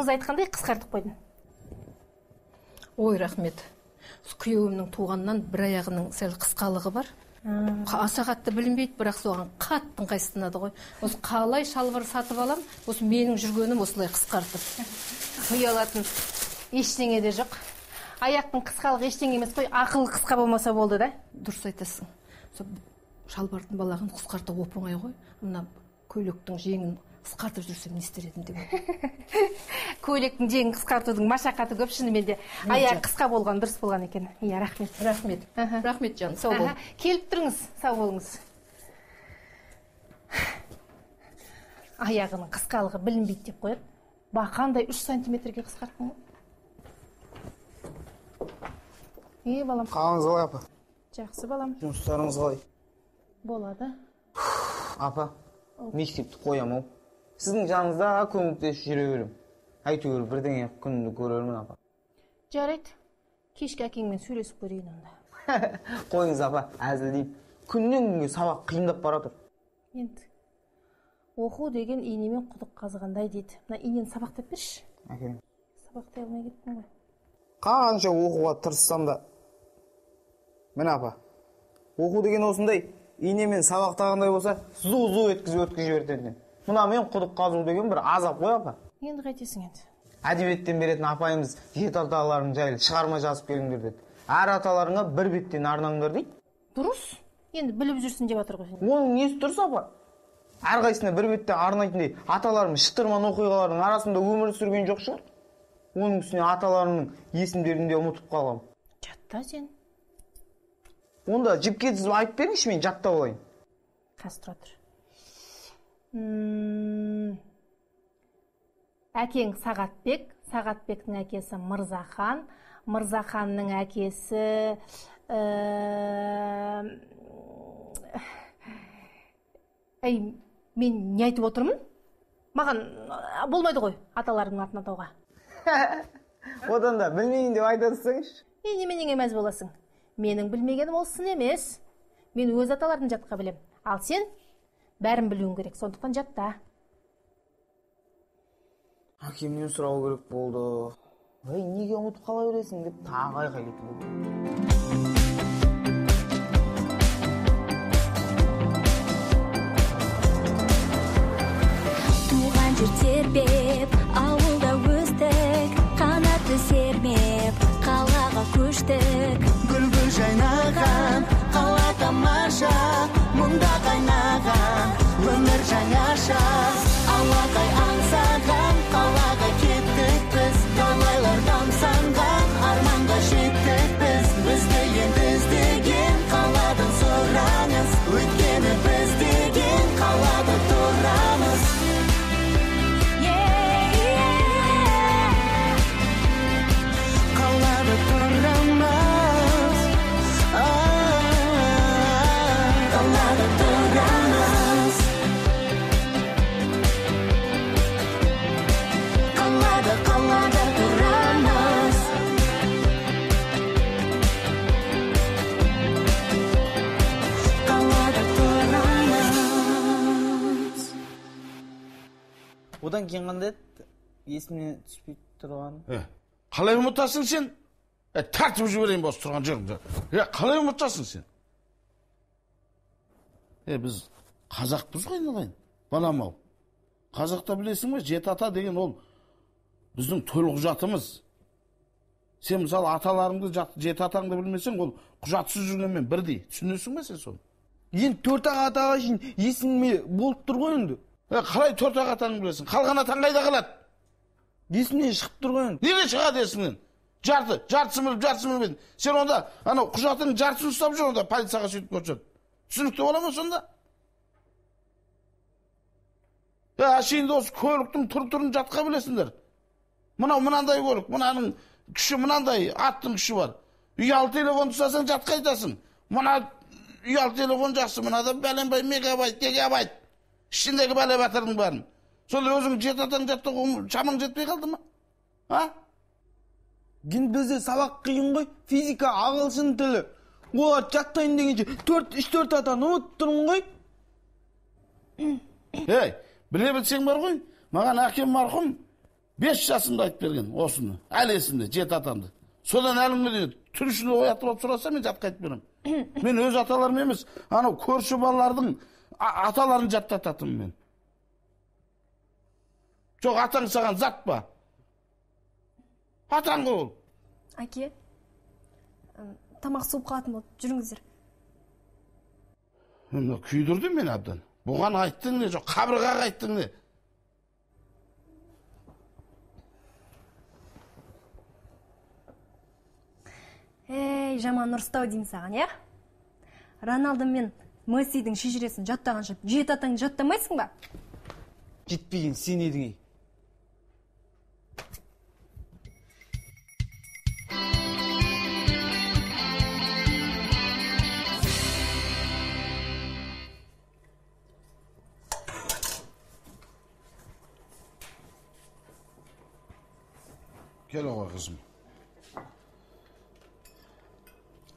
Өзіңіз айтқандай қысқартып қойдым. Ой, рахмет. Күйеуімнің туғаннан бір аяғының сәл қысқалығы бар. Аса қатты білінбейді, бірақ соған қатты ыңғайсызданады ғой. Осы қалай шалбар сатып алам, осы менің жүргенім осылай қысқартып. Ұялатын ештеңе де жоқ. Аяқтың қысқалығы ештеңе емес қой, ақыл қысқа болмаса болды да. Дұрыс айтасың. Сол шалбардың балағын қысқарту оп-оңай ғой. Мына көйлектің жеңін қысқартып жүрсем не істер едім деп. Көйлектің жеңін қысқартудың машақаты көп шынымен де. Аяғы қысқа болған дұрыс болған екен. Иә, рахмет. Рахмет. Рахмет жаным, сау бол. Келіп тұрыңыз, сау болыңыз. Аяғының қысқалығы білінбейді деп қояды. Бақандай 3 сантиметрге қысқарттың ғой. Е, балам. Қалыңыз қалай, апа? Жақсы, балам. Жұмыстарыңыз қалай? Болады. Апа, мектепті қоям-ау. Сіздің жаныңызда көмектесіп жүре беремін. Әйтеуір бірдеңе күнді көрермін, апа. Жарайды. Кешкі әкеңмен сөйлесіп көрейін онда. Қойыңыз, апа, әзілдеймін. Күннен күнге сабақ қиындап бара тұр. Енді оқу деген инемен құдық қазғандай дейді. Мына инені сабақтап берші. Әкең. Сабақтай алмай кеттім ғой. Қанша оқуға тырыссам да. Міне, апа, оқу деген осындай инемен сабақтағандай болса, зу-зу еткізіп өткізіп жіберетін. Мына мен құдық қазу деген бір азап қой, апа. Енді қайтесің енді? Әдебиеттен беретін апайымыз жеті аталарың жайлы шығарма жазып келіңдер деді. Әр аталарыңа бір беттен арнаңдар дейді. Дұрыс. Енді біліп жүрсін деп жатыр ғой. Оның несі дұрыс, апа? Әрқайсысына бір беттен арнайтындай аталарым шытырман оқиғалардың арасында өмір сүрген жоқ шығар. Оның үстіне аталарымның есімдерін де ұмытып қалғам. Жатта сен. Онда жіпке тізіп айтып беріңізші, мен жаттап алайын. Қазір тұра тұр. Әкең Сағатбек, Сағатбектің әкесі Мырзахан, Мырзаханның әкесі әй, мен не айтып отырмын? Маған болмайды ғой аталарымның атын атауға. Одан да білмеймін деп айта тұрсаңызшы. Не неменеңе мәз боласың? Менің білмегенім ол сын емес. Мен өз аталарымды жатқа білем. Ал сен бәрін білуің керек, сондықтан жатта. Әкемнен сұрау керек болды. Ей, неге ұмытып қала бересің деп тағы айқайлайтын болды. Туған жер тербеп, ауылда өстік, қанатты сермеп, қалаға көштік. Гүл-гүл жайнаған, қала тамаша, мұнда қайнаған, өмір жаңаша. Алақай аңсаған, қалаға кеттік біз, талайлар тамсанған, арманға жеттік біз. Бізді енді іздеген қаладан сұраңыз, өйткені біз деген қалада тұрамыз. Қалада тұрамыз, қалада тұрамыз. Қалада, қалада тұрамыз. Қалада тұрамыз. Одан кейін қандай еді? Есіме түспей тұрған. Қалай ұмытасың сен? Тартып жіберейін бос тұрған жеріңді. Қалай ұмытасың сен? Біз қазақпыз ғой, айналайын. Балам-ау. Қазақта білесің бе, жеті ата деген ол біздің төл құжатымыз. Сен мысалы аталарыңды, жеті атаңды білмесең, ол құжатсыз жүргенмен бірдей. Түсінесің бе сен соны? Енді төрт ақ атаға шейін есіме болып тұр ғой енді. Қалай төрт ақ атаңды білесің? Қалған атаң қайда қалады? Есімнен шығып тұр ғой енді. Неге шығады есіңнен? Жартысын біліп, жартысын білмедің. Сен онда анау құжатының жартысын ұстап жүр онда, полицияға сөйтіп көрсет. Түсінікті бола ма сонда? Әшейінде осы көліктің түр-түрін жатқа білесіңдер. Мынау мынандай көлік, мынаның күші мынандай, аттың күші бар. Ұялы телефон ұстасаң жатқа айтасың. Мына ұялы телефон жақсы, мынада бәленбай мегабайт, гигабайт. Ішіндегі бәле батырдың бәрін. Сонда өзің жеті атаң жатты, шамаң жетпей қалды ма? А? Енді бізде сабақ қиын ғой, физика, ағылшын тілі. Олар жаттайын дегенше 3-4 атаны ұмытып тұрмын ғой. Ей, біле білсең бар ғой, маған әкем марқұм 5 жасымда айтып берген осыны. Әлі есімде, жеті атамды. Содан әлі күнге дейін түн ішінде оятып алып сұраса, мен жатқа айтып беремін. Мен өз аталарым емес, анау көрші балалардың аталарын жаттататынмын мен. Жоқ, атаң саған зат па? Атаң ғой ол. Әке, тамақ суып қалатын болды, жүріңіздер. Мына күйдірдім мен әбден. Бұған айттың не, жоқ, қабырғаға айттың не? Ей, жаман ұрыстау деймін саған, иә? Роналдо мен Мессидің шежіресін жаттағанша жеті атаңды жаттамайсың ба? Жетпеген сен едің, ей. Кел оға, қызым.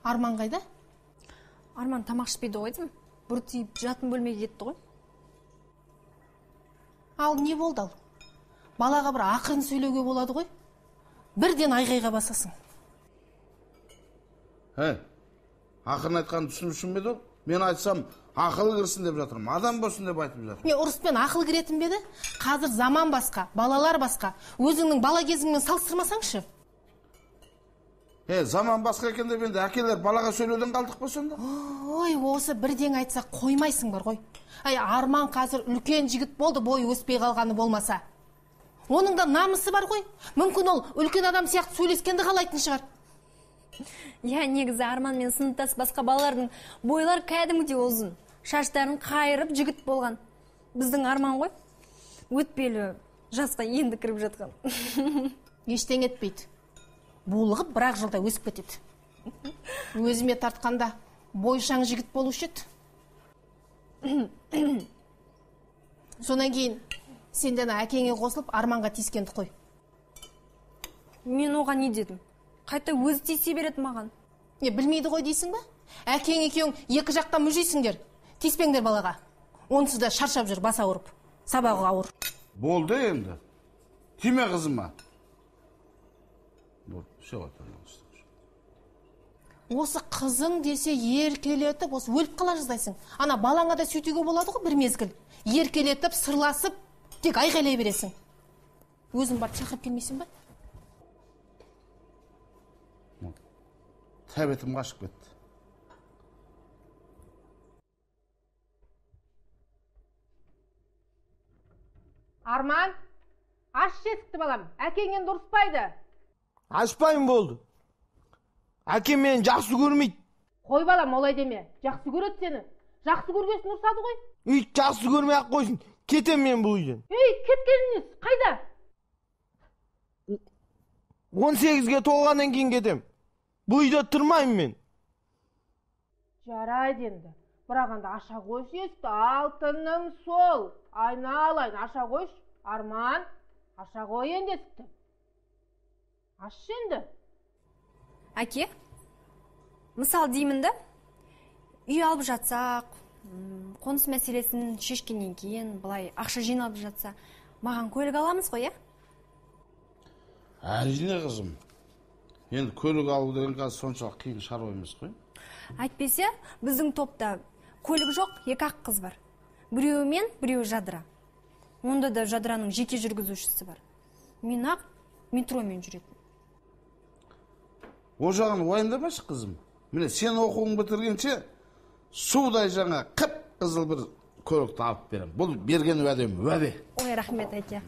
Арман қайда? Арман тамақ ішпейді ғой деймін. Бұр тиіп жатын бөлмеге кетті ғой. Ал не болды ал? Балаға бір ақырын сөйлеуге болады ғой. Бірден айғайға басасың. Әй, ақырын айтқанын түсінуші ме еді ол? Мен айтсам, ақылы кірсін деп жатырмын, адам болсын деп айтып жатырмын. Не, ұрыспен ақыл кіретін бе еді? Қазір заман басқа, балалар басқа. Өзіңнің бала кезіңмен салыстырмасаңшы. Заман басқа екен деп енді әкелер балаға сөйлеуден қалдық па сонда? Ой, осы бірден айтса қоймайсың бар ғой. Ай, Арман қазір үлкен жігіт болды, бойы өспей қалғаны болмаса. Оның да намысы бар ғой. Мүмкін ол үлкен адам сияқты сөйлескенді қалайтын шығар. Иә, негізі Арман мен сыныптас басқа балалардың бойлары кәдімгідей ұзын. Шаштарын қайырып жігіт болған. Біздің Арман ғой, өтпелі жасқа енді кіріп жатқан. Ештеңе етпейді. Булығып бір-ақ жылда өсіп кетеді. Өзіме тартқанда бойшаң жігіт болушы еді. Сонан кейін сен де әкеңе қосылып Арманға тиіскенді қой. Мен оған не дедім? Қайта өзі тиісе береді маған. Не, білмейді ғой дейсің ба? Әкең екеуің екі жақтан мүжисіңдер. Тиіспеңдер балаға. Онсыз да шаршап жүр, бас ауырып. Сабағы ауыр. Болды енді. Тиме қызыма. Осы қызың десе еркелетіп, осы өліп қала жаздайсың. Ана балаңа да сөйтуге болады ғой бір мезгіл. Еркелетіп, сырласып, тек айғайлай бересің. Өзің барып шақырып келмейсің ба? Тәбетім қашып кетті. Арман, аш есікті балам, әкең енді ұрыспайды. Ашпайын болды. Әкем мені жақсы көрмейді. Қой балам, олай деме. Жақсы көреді сені. Жақсы көргесін ұрсады ғой. Үй, жақсы көрмей ақ қойсын. Кетем мен бұл үйден. Ей, кеткеніңіз қайда? 18-ге толғаннан кейін кетем. Бұл үйде тұрмаймын мен. Жарайды енді. Бірақ енді аша қойшы есікті. Алтыным сол. Айналайын, аша қойшы. Арман, аша қой енді есікті. Аш енді. Әке, мысал деймін да, үй алып жатсақ, қоныс мәселесін шешкеннен кейін, былай ақша жиналып жатса, маған көлік аламыз ғой, иә? Әрине, қызым. Енді көлік алу деген қазір соншалық қиын шаруа емес қой. Әйтпесе, біздің топта көлік жоқ, екі ақ қыз бар. Біреуі мен, біреуі Жадыра. Онда да Жадыраның жеке жүргізушісі бар. Мен ақ метромен жүретін. О жағын уайымдамашы, қызым. Міне, сен оқуың бітіргенше судай жаңа қып-қызыл бір көлікті алып берем. Бұл берген уәдем, уәде. Ой, рахмет, әке.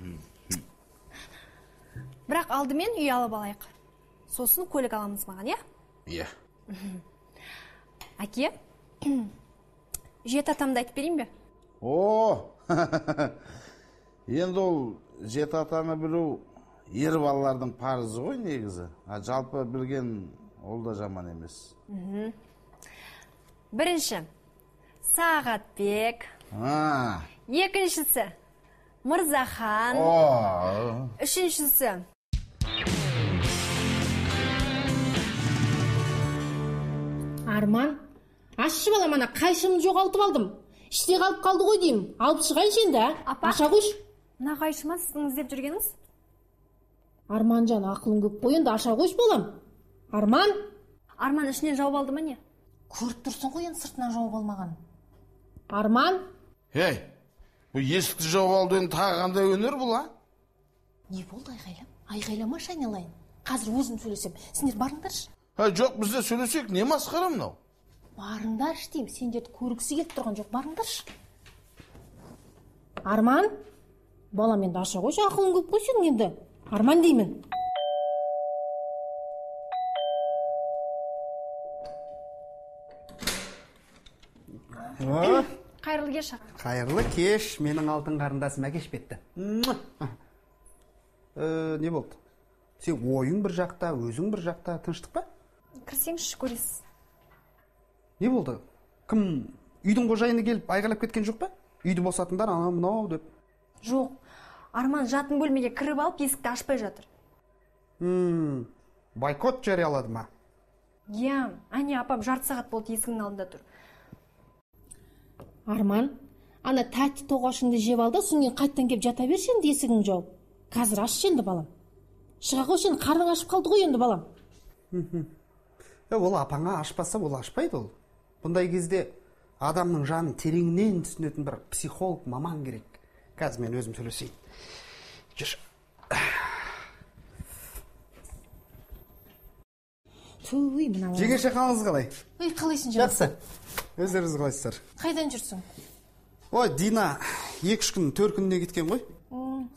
Бірақ алдымен үй алып алайық. Сосын көлік аламыз маған, иә? Иә. Әке, жеті атамды айтып берейін бе? О, енді ол жеті атаны білу ер балалардың парызы ғой негізі. А жалпы білген ол да жаман емес. Бірінші, Сағатбек. Екіншісі, Мырзахан. Үшіншісі, Арман, ашшы балам, ана қайшымды жоғалтып алдым. Іште қалып қалды ғой деймін. Алып шығайыншы енді, а? Апа, аша қойшы. Мына қайшы ма сіздің іздеп жүргеніңіз? Арманжан, ақылың көп қой енді, аша қойшы балам. Арман! Арман ішінен жауып алды ма не? Көріп тұрсың ғой енді сыртынан жауап алмаған. Арман! Ей, бұл есікті жауып алды енді тағы қандай өнер бұл, а? Не болды айғайлап? Айғайламашы айналайын. Қазір өзім сөйлесем. Сендер барыңдаршы. Ә, жоқ, біз де сөйлесейік, не масқара мынау? Барыңдаршы деймін, сендерді көргісі келіп тұрған жоқ, барыңдаршы. Арман, балам енді аша қойшы, ақылың көп қой сенің енді. Арман деймін. Қайырлы кеш, аға. Қайырлы кеш, менің алтын қарындасым әкеш бетті. Не болды? Сен ойың бір жақта, өзің бір жақта, тыныштық па? Кірсеңізші, көресіз. Не болды? Кім үйдің қожайыны келіп айғайлап кеткен жоқ па? Үйді босатыңдар, анау мынау деп. Жоқ. Арман жатын бөлмеге кіріп алып, есікті ашпай жатыр. Бойкот жариялады ма? Иә, әне апам жарты сағат болды есігінің алдында тұр. Арман, ана тәтті тоғашыңды жеп алды, содан кейін қайтадан келіп жата берші енді есігіңді жауып. Қазір ашшы енді балам. Шыға қойшы енді, қарның ашып қалды ғой енді балам. Ол апаңа ашпаса, ол ашпайды ол. Бұндай кезде адамның жанын тереңінен түсінетін бір психолог маман керек. Қазір мен өзім сөйлесейін. Жүр. Туй, мынау. Жеңеше, қалыңыз қалай? Ой, қалайсың жан? Жақсы. Өздеріңіз қалайсыздар? Қайдан жүрсің? Ой, Дина 2-3 күн төркініне кеткен ғой.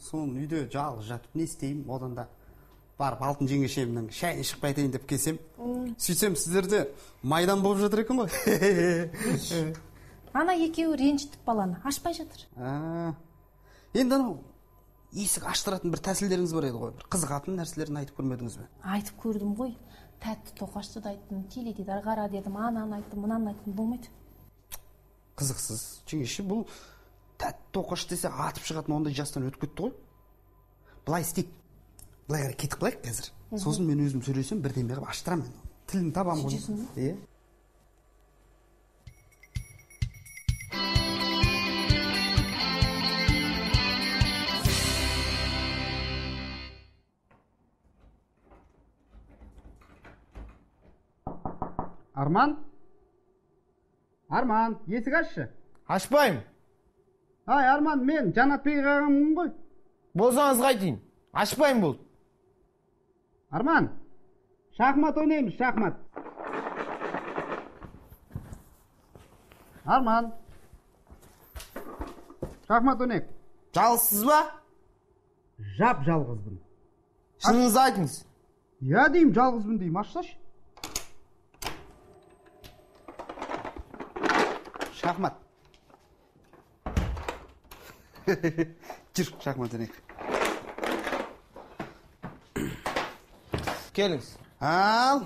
Соны үйде жалғыз жатып не істеймін, одан да барып алтын жеңешемнің шайын ішіп қайтайын деп келсем, сөйтсем сіздерде майдан болып жатыр екен ғой. Ана екеуі ренжітіп баланы, ашпай жатыр. Енді анау есік аштыратын бір тәсілдеріңіз бар еді ғой, бір қызығатын нәрселерін айтып көрмедіңіз бе? Айтып көрдім ғой. Тәтті тоқашты да айттым, теледидар қара дедім, ананы айттым, мынаны айттым, болмайды. Қызықсыз. Жеңеше, бұл тәтті тоқаш десе атып шығатын ондай жастан өтіп кетті ғой. Былай істейік. Былай қарай кетіп қалайық қазір. Сосын мен өзім сөйлесем, бірдеме қылып аштырамын мен. Тілін табамын ғой. Сөйтесің бе? Иә. Арман? Арман, есік ашшы. Ашпаймын. Ай, Арман, мен Жанатбек ағаммын ғой. Болсаңыз қайтейін. Ашпаймын болды. Арман, шахмат ойнаймыз, шахмат. Арман, шахмат ойнайық. Жалғызсыз ба? Жап жалғызбын. Шыныңызды айтыңыз. Иә деймін, жалғызбын деймін, ашсашы. Шахмат. Жүр, шахмат ойнайық. Келіңіз. Ал,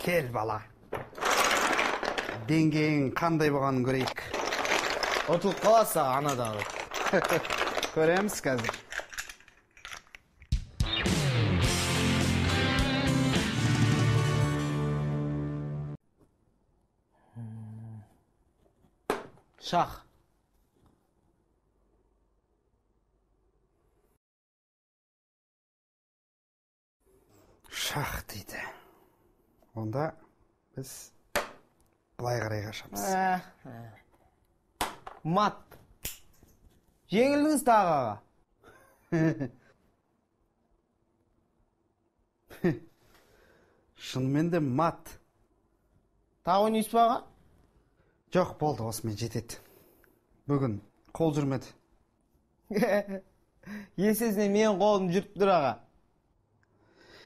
кел бала. Деңгейің қандай болғанын көрейік. Ұтылып қаласыз анадағы. Көреміз қазір. Шах. Шах дейді. Онда біз былай қарай қашамыз. Мат. Жеңілдіңіз тағы аға. Шынымен де мат. Тағы ойнайсыз ба аға? Жоқ, болды, осымен жетеді. Бүгін қол жүрмеді. Есесіне мен қолым жүріп тұр аға.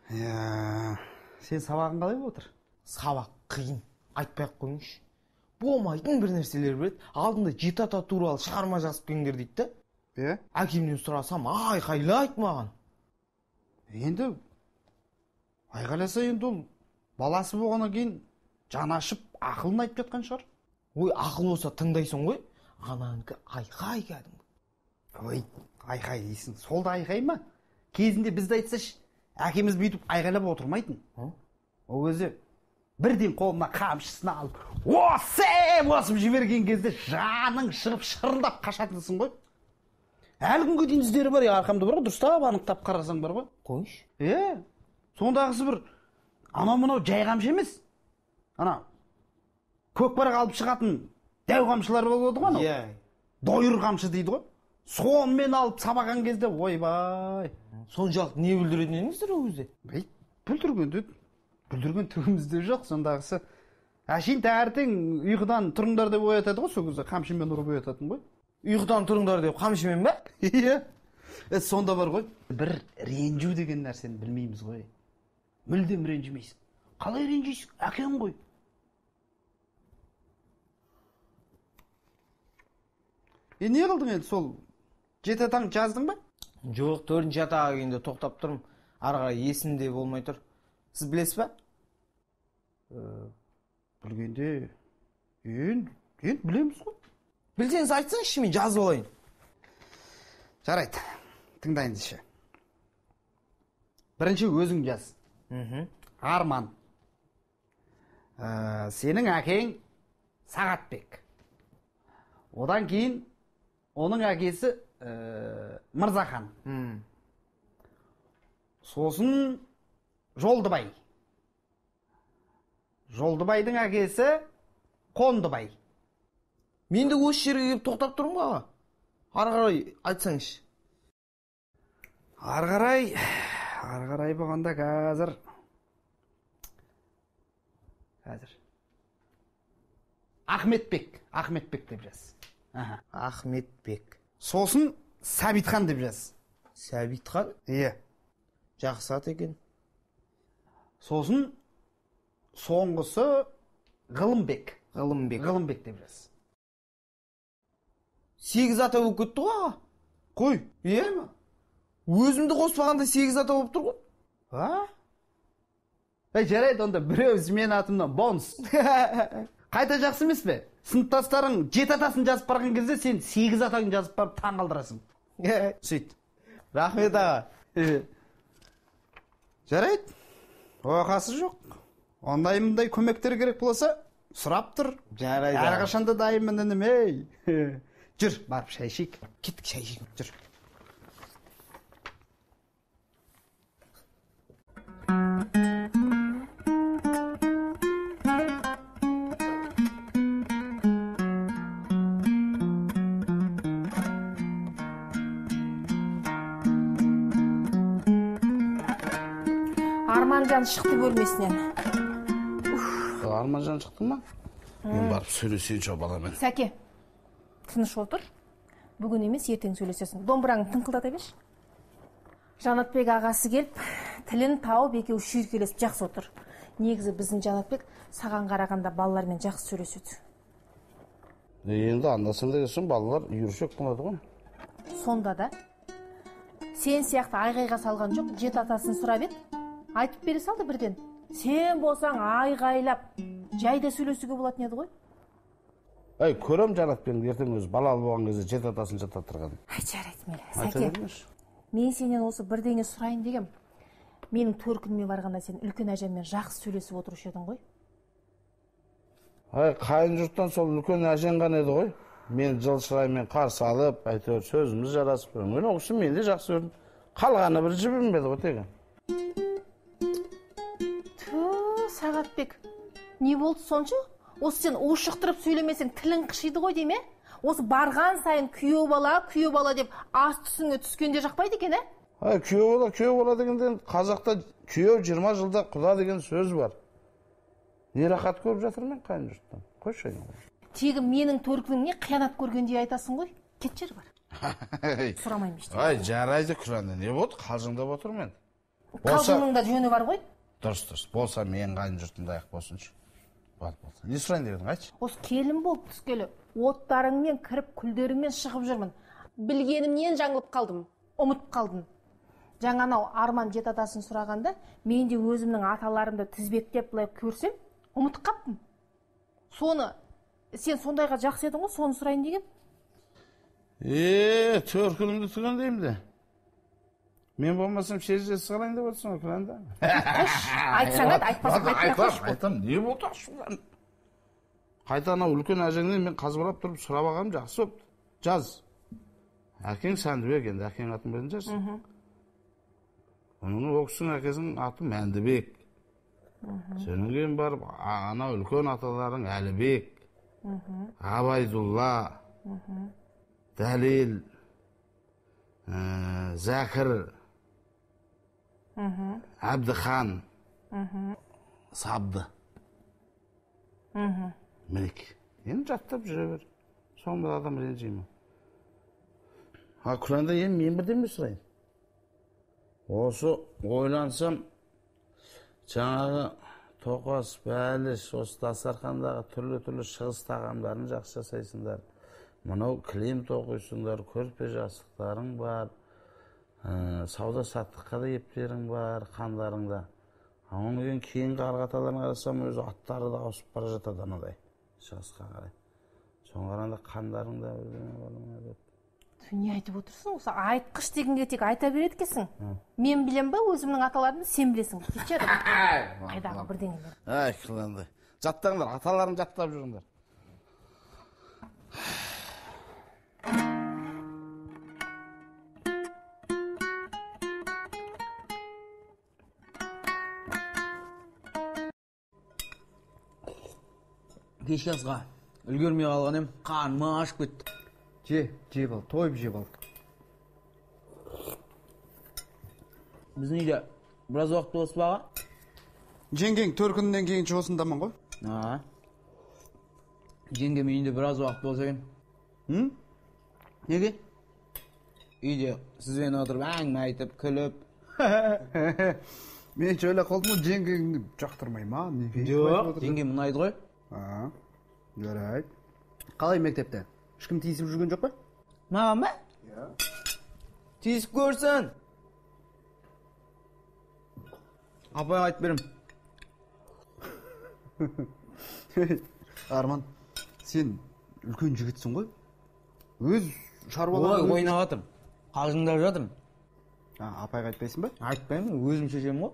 Иә, сен сабағың қалай болып отыр? Сабақ қиын, айтпай ақ қойыңызшы. Болмайтын бір нәрселер береді. Алдында жеті ата туралы шығарма жазып келіңдер дейді да. Иә? Әкемнен сұрасам, айқайлайды маған. Енді айқайласа енді ол баласы болғаннан кейін жаны ашып ақылын айтып жатқан шығар. Ой, ақыл болса тыңдайсың ғой. Ананікі айқай кәдімгі. Ой, айқай дейсің. Сол да айқай ма? Кезінде бізді айтсашы, әкеміз бүйтіп айқайлап отырмайтын. Ол кезде бірден қолына қамшысын алып, осы басып жіберген кезде жаның шығып шырылдап қашатынсың ғой. Әлі күнге дейін іздері бар, арқамда бар ғой, дұрыстап анықтап қарасаң бар ғой. Қойшы. Е, сондағысы бір анау мынау жай қамшы емес. Ана көкпарға алып шығатын дәу қамшылар болады ғой анау. Иә. Дойыр қамшы дейді ғой. Сонымен алып сабаған кезде ойбай. Соншалық не бүлдіретін едіңіздер ол кезде? Бүлдіргенде бүлдірген түгіміз де жоқ, сондағысы. Әшейін таңертең ұйқыдан тұрыңдар деп оятады ғой, сол кезде қамшымен ұрып оятатын ғой. Ұйқыдан тұрыңдар деп қамшымен бе? Иә. Сонда бар ғой, бір ренжу деген нәрсені білмейміз ғой. Мүлдем ренжімейсің. Қалай ренжисің? Әкең ғой. Не қылдың енді сол? Жеті атаң жаздың ба? Жоқ, 4-ші атаға келгенде тоқтап тұрмын. Ары қарай есімде болмай тұр. Сіз білесіз бе? Білгенде енді білеміз ғой. Білсеңіз айтсаңызшы, мен жазып алайын. Жарайды, тыңдайыншы. Бірінші өзің жаз. Арман. Сенің әкең Сағатбек. Одан кейін оның әкесі Мырзахан. Сосын Жолдыбай. Жолдыбайдың әкесі Қондыбай. Мен де осы жерге келіп тоқтап тұрмын ғой, аға. Ары қарай айтсаңызшы. Ары қарай болғанда қазір. Ахметбек деп жаз. Ахметбек. Сосын Сәбитхан деп жаз. Сәбитхан? Иә. Жақсы ат екен. Сосын соңғысы Ғылымбек. Ғылымбек деп жаз. 8 ата болып кетті ғой, аға. Қой. Иә. Өзімді қоспағанда 8 ата болып тұр ғой. А? Жарайды, онда біреуі мен атымнан бонус. Қайта жақсы емес пе? Сыныптастарың 7 атасын жазып барған кезде сен 8 атаңды жазып барып таң қалдырасың. Сөйт. Рахмет, аға. Жарайды. Оқасы жоқ. Ондай мындай көмектер керек болса, сұрап тұр. Жарайды. Әрқашанда дайынмын інім, ей. Жүр, барып шай ішейік. Кеттік, шай ішейік. Жүр. Арманжан шықты бөлмесінен. Арманжан шықты ма? Мен барып сөйлесейінші баламен. Сәке, тыныш отыр. Бүгін емес, ертең сөйлесесің. Домбыраңды тыңқылдата берші. Жанатбек ағасы келіп, тілін тауып, екеуі шүйіркелесіп жақсы отыр. Негізі біздің Жанатбек саған қарағанда балалармен жақсы сөйлеседі. Енді анда-санда келсін, балалар үйіршек болады ғой. Сонда да сен сияқты айғайға салған жоқ, жеті атасын сұрап еді. Айтып бере салды бірден. Сен болсаң айғайлап, жайда сөйлесуге болатын еді ғой. Әй, көрем Жанатбекті ертең өзі балалы болған кезде жеті атасын жаттаттырған. Ай, жарайды, мейлі. Сәке, мен сенен осы бірдеңе сұрайын дегем. Менің төркініме барғанда сен үлкен әжеммен жақсы сөйлесіп отырушы едің ғой. Ай, қайын жұрттан сол үлкен әжең ғана еді ғой. Мен жыл шыраймен қарсы алып, әйтеуір сөзіміз жарасып, өңін ол кісі мен де жақсы көрдім. Қалғаны бір жібімбеді ғой тегі. Ту, Сағатбек, не болды сонша? Осы сен ушықтырып сөйлемесең тілің қышиды ғой деме? Осы барған сайын күйеу бала, күйеу бала деп ас түсіңе түскенде жақпайды екен, ә? Ай, күйеу бала, күйеу бала дегенде қазақта күйеу 20 жылда құда деген сөз бар. Не рахат көріп жатырмын мен қайын жұрттан. Қойшы айналайын. Тегі менің төркінімне қиянат көргендей айтасың ғой. Кет жер бар. Сұрамаймын ештеңе. Ай, жарайды, Күләнда, не болды? Қалжыңдап отырмын енді. Қалжыңның да жөні бар ғой. Дұрыс, дұрыс. Болса мен қайын жұртымда аяқ болсыншы. Болды, болды. Не сұрайын деп едің, айтшы. Осы келін болып түскелі оттарыңмен кіріп, күлдеріңмен шығып жүрмін. Білгенімнен жаңылып қалдым, ұмытып қалдым. Жаңа анау Арман жеті атасын сұрағанда, мен де өзімнің аталарымды тізбектеп былай көрсем, ұмытып қаптым. Соны сен сондайға жақсы едің ғой, соны сұрайын деген. Төркінімді түгендеймін де. Мен болмасам шежіресі қалайын деп отырсың ғой, Күләнда. Айтсаң айт, айтпасаң айтпай қойшы. Айтам, не болды ашулан? Қайта анау үлкен әжеңнен мен қазбалап тұрып сұрап алғаным жақсы болыпты. Жаз. Әкең Сәндібек, енді әкең атын білетін шығарсың. Оның ол кісінің әкесінің аты Мәндібек. Содан кейін барып ана үлкен аталарың Әлібек, Абайдулла, Дәлел, Зәкір, Әбдіхан, Сабды. Мінекей. Енді жаттап жүре бер. Соңында адам ренжи ме? А Күләнда енді мен бірдеме сұрайын. Осы ойлансам, жаңағы тоқас, бәліш, осы дастархандағы түрлі-түрлі шығыс тағамдарын жақсы жасайсыңдар. Мынау кілем тоқисыңдар, көрпе жастықтарың бар, сауда-саттыққа да ептерің бар, қандарыңда. Одан кейін кейінгі арғы аталарын қарасам, өзі аттары да ауысып бара жатады анадай шығысқа қарай. Соған қарағанда қандарыңда бірдеме бар ма деп. Не айтып отырсың? Осы айтқыш дегенге тек айта береді екенсің. Мен білем ба өзімнің аталарымды, сен білесің. Кетші қайдағы бірдеңелер. Ай, Күләндай. Жаттаңдар, аталарын жаттап жүріңдер. Кешкі асқа үлгермей қалған ем, қарным ашып кетті. Же, жеп ал, тойып жеп ал. Біздің үйде біраз уақыт болсын ба аға? Жеңгең төркіннен кейін осындамын ғой. Жеңгем үйінде біраз уақыт болса екен. Неге? Үйде сізбен отырып әңгіме айтып, күліп. Мен шөлі қалдым ғой, жеңгеңді жақтырмай ма? Неге? Жоқ, жеңгем ұнайды ғой. Жарайды. Қалай мектепте? Ешкім тиісіп жүрген жоқ па? Маған ба? Иә. Тиісіп көрсін. Апайға айтып берем. Арман, сен үлкен жігітсің ғой. Өз шаруаларың. Ой, ойнап жатырмын. Қалжыңдап жатырмын. Апайға айтпайсың ба? Айтпаймын, өзім шешемін ғой.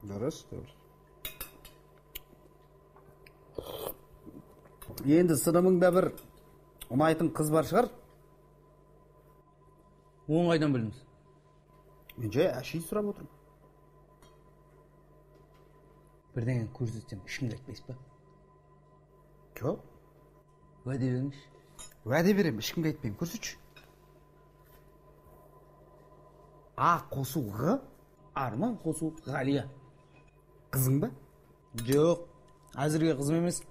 Дұрыс, дұрыс. Енді сыныбыңда бір ұнайтын қыз бар шығар? Оны қайдан білдіңіз? Мен жай әшейін сұрап отырмын. Бірдеңені көрсетсем, ешкімге айтпайсыз ба? Жоқ. Уәде беріңізші. Уәде беремін, ешкімге айтпаймын. Көрсетші. А қосу Ғ, Арман қосу Ғалия. Қызың ба? Жоқ, әзірге қызым емес.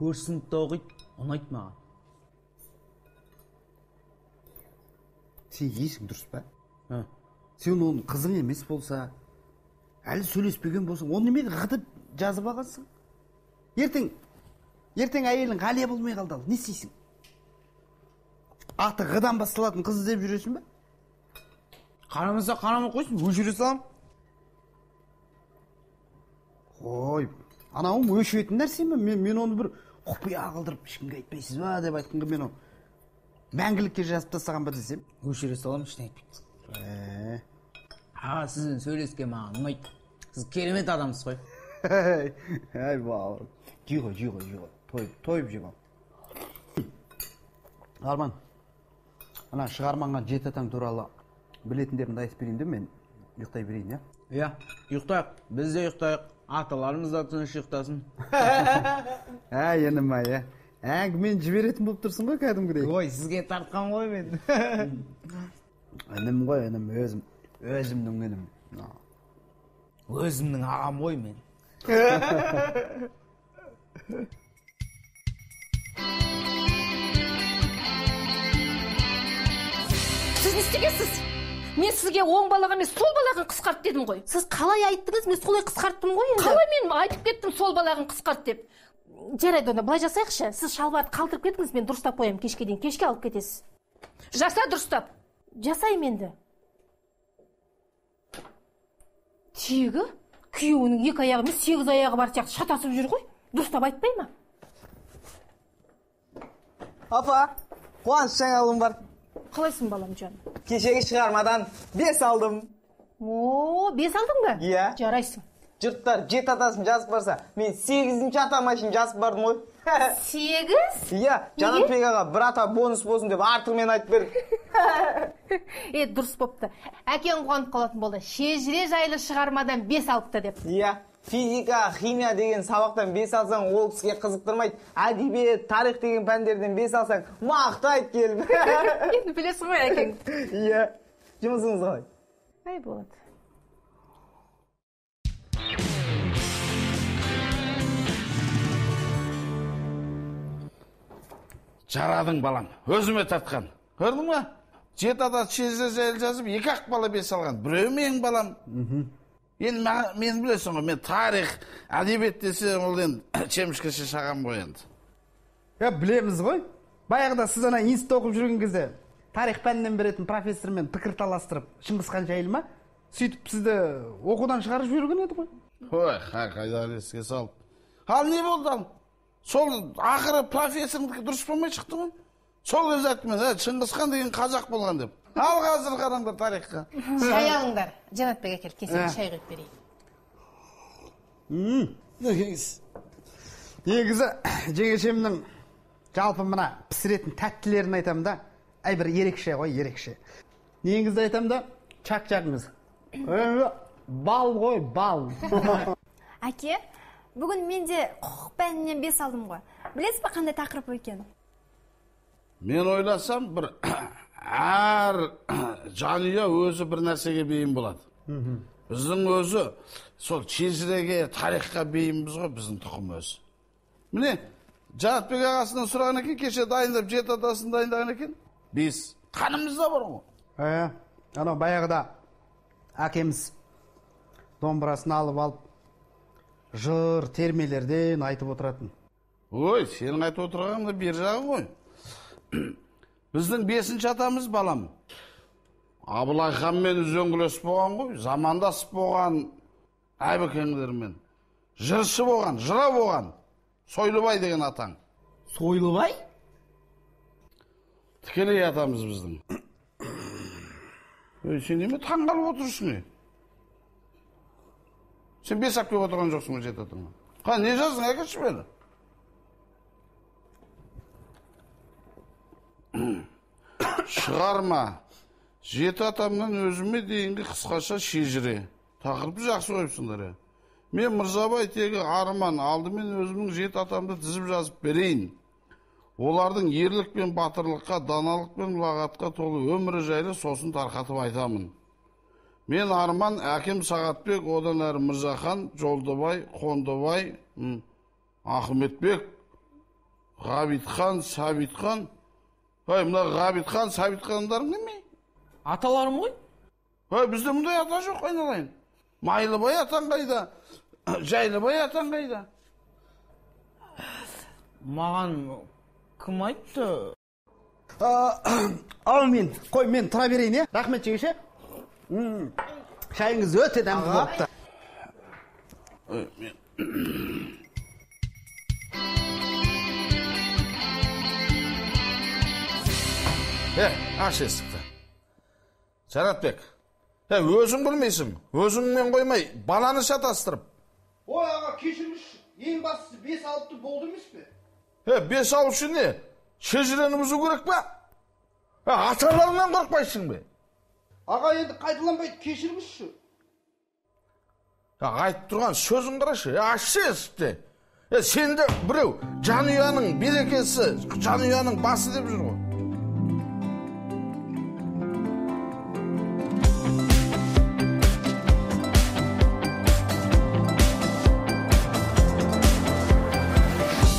Көрші сыныпта оқиды, ұнайды маған. Сен есің дұрыс па? Сен оның қызың емес болса, әлі сөйлеспеген болсаң, оны немен ғытып жазып алғансың? Ертең әйелің Ғалия болмай қалды ал, не істейсің? Аты ғыдан басталатын қыз іздеп жүресің бе? Қарамаса қарамай қойсын, өшіре салам. Қой, анауым өшіретін нәрсе ме? Мен оны бір құпия қылдырып ешкімге айтпайсыз ба деп айтқанға мен оны мәңгілікке жазып тастаған ба десем? Өшіре салам, ештеңе айтпеймін. Аға, сізбен сөйлескен маған ұнайды. Сіз керемет адамсыз ғой. Әй, бауырым. Жей ғой, жей ғой, жей ғой. Тойып, тойып жеп ал. Арман, ана шығарманған жеті атаң туралы білетіндерімді айтып берейін де, мен ұйықтай берейін, иә? Иә, ұйықтайық. Біз де ұйықтайық. Аталарымыз да тыныш ұйықтасын. Әй, інім ай, ә. Әңгімені жіберетін болып тұрсың ғой кәдімгідей. Ой, сізге тартқан ғой мен. Інім ғой, інім, өзім. Өзімнің інім. Өзімнің ағам ғой мен. Сіз не істегенсіз? Мен сізге оң балаға емес, сол балағын қысқарт дедім ғой. Сіз қалай айттыңыз, мен солай қысқарттым ғой енді. Қалай мен айтып кеттім сол балағын қысқарт деп? Жарайды, онда былай жасайықшы. Сіз шалбарды қалдырып кетіңіз, мен дұрыстап қоямын кешке дейін. Кешке алып кетесіз. Жаса дұрыстап. Жасаймын енді. Тегі, күйеуінің екі аяғы емес, 8 аяғы бар сияқты шатасып жүр ғой. Дұрыстап айтпай ма? Апа, қуаныш жаңалығым бар. Қалайсың балам жаным? Кешегі шығармадан 5 алдым. О, 5 алдың ба? Иә. Жарайсың. Жұрттар 7 атасын жазып барса, мен 8-ші атама шейін жазып бардым ғой. 8? Иә, Жанатбек аға бір ата бонус болсын деп артығымен айтып берді. Дұрыс бопты. Әкең қуанып қалатын болды. Шежіре жайлы шығармадан 5 алыпты деп. Иә, физика, химия деген сабақтан 5 алсаң, ол кісіге қызықтырмайды. Әдебиет, тарих деген пәндерден 5 алсаң, мақтайды келіп. Енді білесің ғой әкең. Иә, жұмысыңыз қалай? Ай, болады. Жарадың балам, өзіме тартқан. Көрдің ба? 7 ата шежіре жайлы жазып, 2 ақ бала 5 алған. Біреуі менің балам. Енді мен білесің ғой, мен тарих, әдебиет десе, ол енді шемішкеше шағам ғой енді. Я білеміз ғой. Баяғыда сіз ана институтта оқып жүрген кезде тарих пәнінен беретін профессормен пікір таластырып, Шыңғысхан жайлы ма? Сөйтіп сізді оқудан шығарып жіберген еді ғой. Ой, қайда еске салып. Ал не болды ал? Сол ақыры профессордікі дұрыс болмай шықты ғой. Сол кезде айттым мен, Шыңғысхан деген қазақ болған деп. Ал қазір қараңдар тарихқа. Шай алыңдар. Жанатбек әкел, кесеге шай құйып берейін. Негізі жеңешемнің жалпы мына пісіретін тәттілерін айтамын да, әй бір ерекше ғой, ерекше. Негізі айтамын да, чак-чагыңыз. Бал ғой, бал. Әке, бүгін мен де құқық пәнінен 5 алдым ғой. Білесіз бе қандай тақырып екенін? Мен ойласам, бір әр жанұя өзі бір нәрсеге бейім болады. Біздің өзі сол шежіреге, тарихқа бейімбіз ғой, біздің тұқым өзі. Міне, Жанатбек ағасынан сұраған екен, кеше дайындап, 7 атасын дайындаған екен. 5. Қанымызда бар ғой. Анау баяғыда әкеміз домбырасын алып алып, жыр, термелерден айтып отыратын. Ой, сенің айтып отырғаның да бер жағы ғой. Біздің 5-ші атамыз балам. Абылай ханмен үзеңгілес болған ғой, замандас болған Әбікеңдермен. Жыршы болған, жырау болған. Сойлыбай деген атаң. Сойлыбай? Тікелей атамыз біздің. Ой, сен неме таңғалып отырсың не? Сен 5 ақ келіп отырған жоқсың ғой 7 атаңа. Қа, не жаздың, әкелші бері. Шығарма. 7 атамнан өзіме дейінгі қысқаша шежіре. Тақырыпты жақсы қойыпсыңдар. Мен Мырзабай тегі Арман, алдымен өзімнің 7 атамды тізіп жазып берейін. Олардың ерлік пен батырлыққа, даналық пен ұлағатқа толы өмірі жайлы сосын тарқатып айтамын. Мен Арман, әкем Сағатбек, одан әрі Мырзахан, Жолдыбай, Қондыбай, Ахметбек, Ғабитхан, Сабитхан. Ой, мына Ғабитхан, Сабитхандарың неме? Аталарым ғой? Ой, бізде мұндай ата жоқ, айналайын. Майлыбай атаң қайда? Жайлыбай атаң қайда? Маған кім айтты? Ал мен, қой, мен тұра берейін, е? Рахмет жеңеше. Шайыңыз өте дәмді болыпты. Аш есікті. Жанатбек, өзің білмейсің, өзіңмен қоймай, баланы шатастырып. Ой, аға, кешіріңізші, ең бастысы 5 алыпты болды емес пе? 5 алу үшін не? Шежірені бұзу керек пе? Аталарыңнан қорықпайсың бе? Аға, енді қайталанбайды, кешіріңізші. Айтып тұрған сөзін қарашы, ашшы есікті. Сенде біреу жанұяның берекесі, жанұяның басы деп жүр ғой.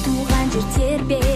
Туған жер тербеп,